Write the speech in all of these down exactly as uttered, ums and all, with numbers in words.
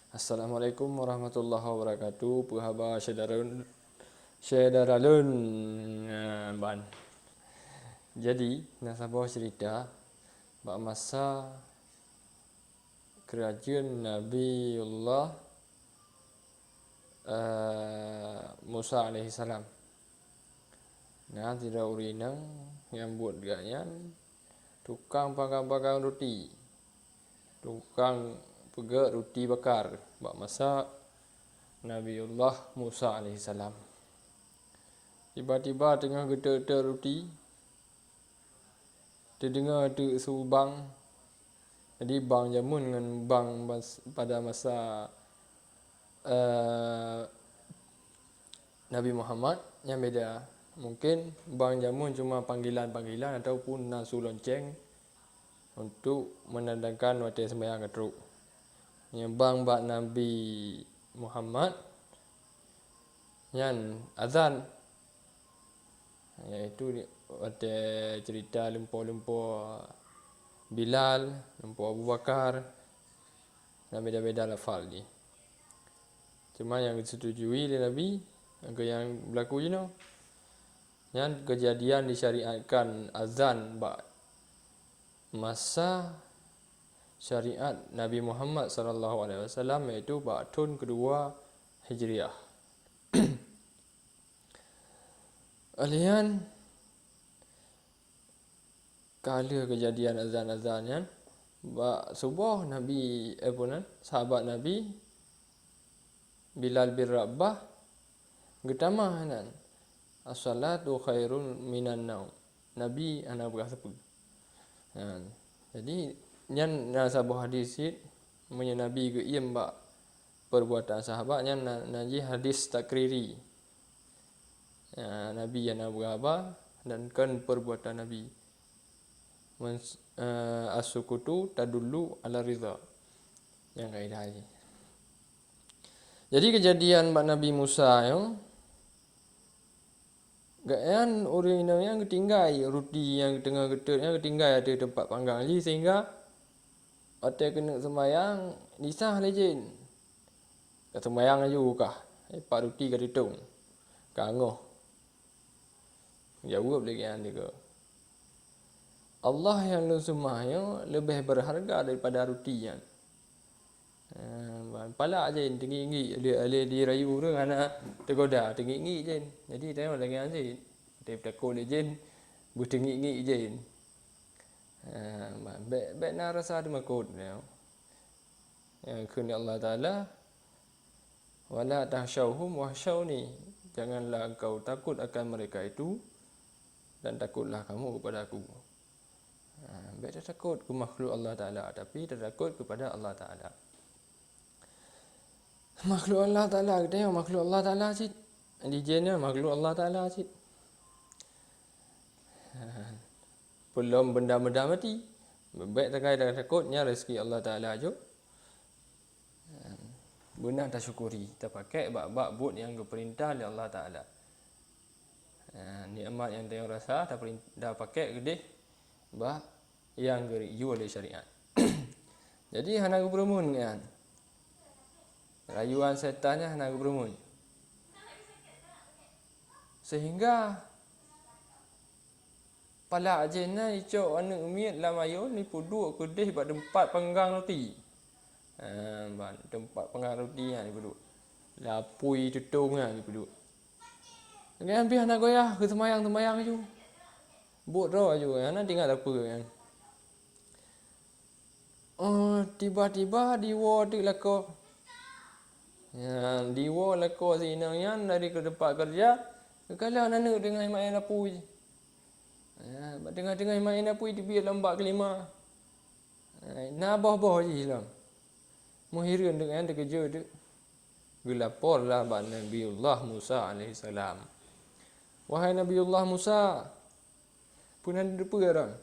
Assalamualaikum warahmatullahi wabarakatuh. Peue haba syedara, syedara lôn, eh, ban. Jadi, na saboh cerita bak masa keurajeuen Nabiullah, eh, Musa alaihissalam. Na sidroe ureueng inong nyang buet gobnyan tukang panggang-panggang ruti, tukang peugöt ruti bakar bak masa Nabiullah Musa alaihissalam. Tiba-tiba teungoh geuteuk-teuk ruti, teudeungoe teuk su bang. Jadi bang jameun ngon bang bas-, pada masa, eh, Nabi Muhammad nyan beda. Mungkin bang jameun cuma panggilan-panggilan ataupun na su lonceng untuk menandakan watèe seumayang ka trok. Nyang bang bak Nabi Muhammad nyan azan, yaitu di, watèe cerita lumpoe-lumpoe Bilal, lumpoe Abu Bakar, dan beda-beda lafal jih. Cuma nyang geusetujui lé Nabi, nyang keu nyang beulaku jinoe, nyan keujadian disyariatkan azan bak masa syariat Nabi Muhammad sallallahu alaihi wasallam, yaitu bak thon keudua Hijriah. Lheuh nyan, ka lheueh keujadian azan-azan nyan, bak suboh Nabi, eh, peue nan, sahabat Nabi, Bilal bin Rabah, geutamah nan, "As-salatu khairun minan naum." Nabi hana peugah sapeue. Nyan. Jadi, nyan na saboh hadis cit, meunyoe Nabi geuiem bak perbuatan sahabat, nyan na, na jih hadis takriri. Ya, Nabi hana peugah haba dan kon perbuatan Nabi. Men-, eh, as-sukutu tadullu ala ridha. Nyang kaidah jih. Jadi, keujadian bak Nabi Musa nyoe, gobnyan ureueng inong nyan geutinggai ruti nyang teungoh geuteuk nyan, geutinggai ateueh teumpat panggang jih, sehingga watèe keuneuk seumayang, disah lé jén. Ka seumayang laju kah, eh, pat ruti ka teutông, ka ngoh. Jaweueb lé gobnyan dikeue, "Allah nyang lôn seumah nyoe leubeh beureuharga daripada ruti nyan." Eh, palak jén teungiek-ngiek, lé, lé dirayu ureueng hana teugoda, teungiek-ngiek jén. Jadi, tanyoe lagèe nyan cit. Tapi takot lé jén, beuteungiek-ngiek jén. Eh, bèk, bèk na rasa teumakot, ya. Nyang kheun lé Allah Taala, "Wala takhsyauhum wakhsyauni." Janganlah engkau takut akan mereka itu, dan takutlah kamu kepada Aku. Ha, bèk tatakot keu makhluk Allah Taala, tapi tatakot kepada Allah Taala. Makhluk Allah Taala, geutanyoe makhluk Allah Taala cit. Di jén nyan makhluk Allah Taala cit. Peulom benda-benda maté. Bèk takai tatakot, nyan rezeki Allah Taala jok. Beuna tasyukuri, tapakék bak-bak buet nyang geupeurintah lé Allah Taala. Ha, nikmat nyang tanyoe rasa, taperin-, tapakék keudeh bak nyang geuyue lé syariat. Jadi, hana geupeureumeun nyan. Rayuan setan nyan hana geupeureumeun. Sehingga palak jén nyan jicok aneuk miet lam ayôn, jipeuduek keudeh bak teumpat panggang ruti. Ha, ban teumpat panggang ruti nyan jipeuduek. Lapui tutong nyan jipeuduek. Nyan pih hana goyah, geuseumayang-seumayang laju. Buet droe laju, hana teuingat sapeue nyan. Oh, tiba-tiba diwoe teuk lakoe. Nyan, diwoe lakoe si inong nyan dari keu teumpat keureuja, geukalon aneuk teungoh maén lapui. Nyan, bak teungoh-teungoh maén lapui, teubiet lom bak keulima. Nyan, na boh-boh jih lom. Meuhireuen teuk nyan, teukeujot teuk. Geulaporlah bak Nabiullah Musa alaihissalam. "Wahai Nabiullah Musa, peue na neuteupeue droe?"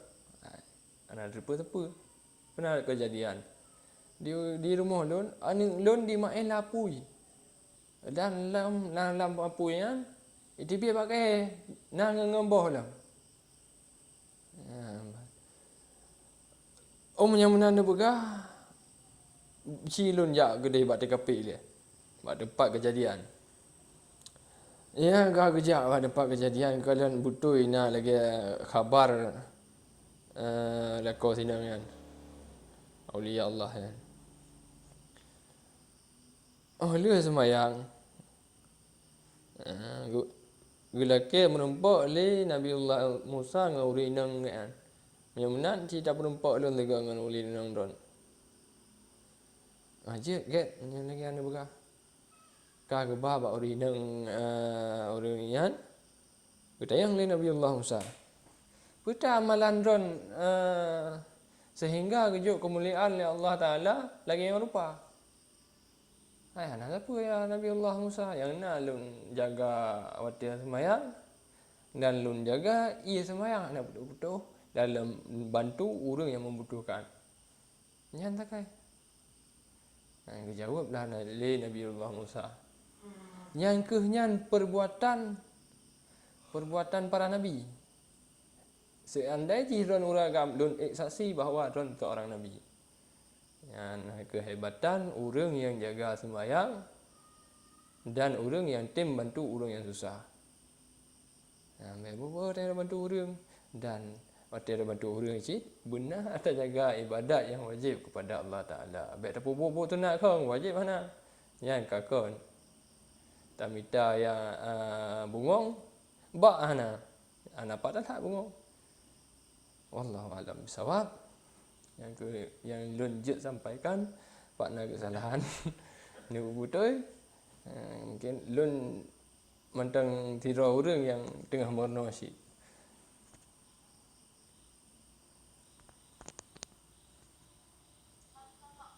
Hana neuteupeue sapeue. Peue na keujadian? Di, di rumoh lôn, aneuk lôn dimaén lapui. Dan lam, lam, lam lapui nyan, jiteubiet bak kayèe, na ngon, ngon boh lom. Nyan. Oh, meunyoe meunan neupeugah, ci lôn jak keudeh bak T K P lé, bak teumpat keujadian. Nyang ka geujak bak teumpat keujadian, ka lôn beutôi na lagée khabar, eh, lakoe sinong nyan, aulia Allah nyan. Oh lheueh seumayang, eh, geu-, geulakée meurumpok lé Nabiullah Musa ngon ureuëng inong nyan. Meunyoe meunan, ci tapeurumpok lôn sigoe ngon ureuëng inong droen. Ah, jeuet gét, nyan lagée hana peugah. Ka geuba bak ureuëng inong, eh, ureuëng nyan, geutanyong lé Nabiullah Musa, "Peue ta amalan droen, eh, seuhingga geujok keumuliaan lé Allah Taala lagée nyang rupa?" "Hai, hana sapeue, ya Nabiullah Musa, nyang na lôn jaga watée seumayang, dan lôn jaga ié seumayang hana putôh-putôh dalam bantu ureuëng nyang membutuhkan. Nyan sakai." Nah, geujaweueb lah na-, lé Nabiullah Musa, "Nyan kheueh nyan perbuatan, perbuatan para nabi. Seandai jih droen ureuëng agam, lôn ék saksi bahwa droen seorang nabi." Nyan keuhebatan ureuëng nyang jaga seumayang dan ureuëng nyang tem bantu ureuëng nyang susah. Nah, bèk bubu watée bantu ureuëng, dan watée bantu ureuëng cit beuna tajaga ibadat nyang wajéb kepada Allah Taala. Bèk tapububu teunak khong, wajéb hana. Nyan ka kon. Tamita nyang, ah, bungong, bak hana. Hana pat that bungong. Wallahu a'lam bishawab. Nyang ke, nyang lôn jeuet sampaikan, pat na keusalahan. Ni beutôi. Eh, mungkin lôn mantong sidroe ureuëng nyang teungoh meurunoe cit.